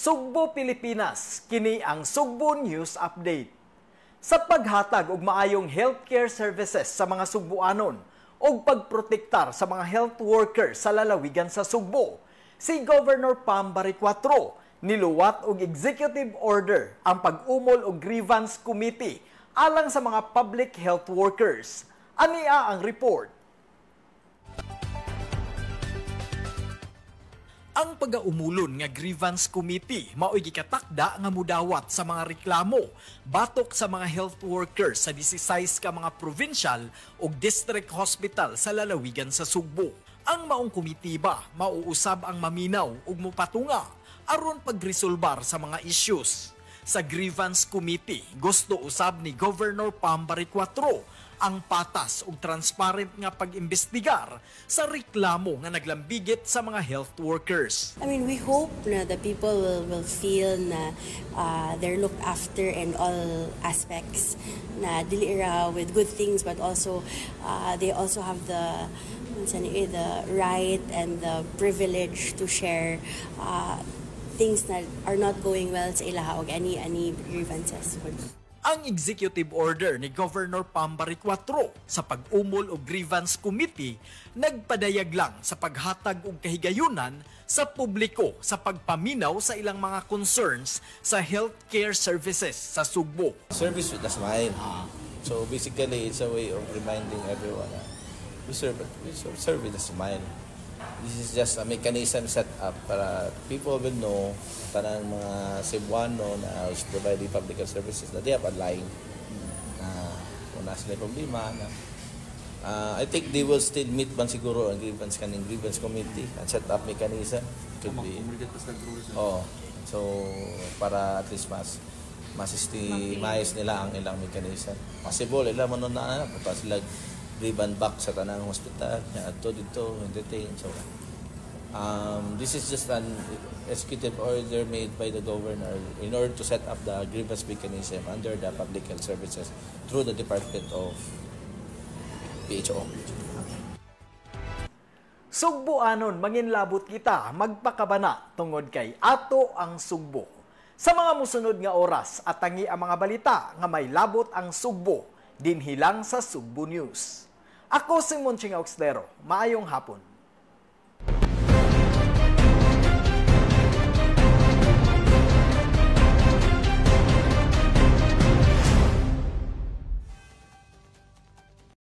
Sugbo, Pilipinas, kini ang Sugbo News Update. Sa paghatag og maayong healthcare services sa mga Sugboanon ug pagprotektar sa mga health workers sa lalawigan sa Sugbo, si Governor Pam Baricuatro niluwat og executive order ang pag-umol og grievance committee alang sa mga public health workers. Ania ang report. Ang pagaumulon nga grievance committee mao'y gikatakda nga mudawat sa mga reklamo batok sa mga health workers sa 16 ka mga provincial ug district hospital sa lalawigan sa Sugbo. Ang maong komitiba mauusab ang maminaw ug mopatunga aron pagresolbar sa mga issues. Sa grievance committee, gusto usab ni Governor Pam Baricuatro ang patas ug transparent nga pag-imbestigar sa reklamo nga naglambigit sa mga health workers. I mean, we hope na the people will feel na they're looked after in all aspects, na dili ra with good things but also they also have the right and the privilege to share things that are not going well sa ilaha og any grievances. Ang executive order ni Governor Pam Baricuatro sa pag-umol og grievance committee nagpadayag lang sa paghatag og kahigayunan sa publiko sa pagpaminaw sa ilang mga concerns sa healthcare services sa Sugbo. Service with a smile. So basically, it's a way of reminding everyone na we serve with a smile. This is just a mechanism set up para people will know, tanang mga Cebuano na is providing public health services, na they have a line na kung naa sila problema na I think they will still meet man siguro ang grievance kaning grievance committee and set up mechanism could be. Oh, so para at least mas masistemize nila ang ilang mechanism. Possible ila man na pa sila grievance box sa tanang hospital adto dito entertain. So this is just an executive order made by the governor in order to set up the grievance mechanism under the public health services through the Department of PHO. Sugboanon, manginlabot kita, magpakabana tungod kay ato ang Sugbo. Sa mga musunod nga oras, atangi ang mga balita nga may labot ang Sugbo, dinhi lang sa Sugbo News. Ako si Monching Auxlero. Maayong hapon.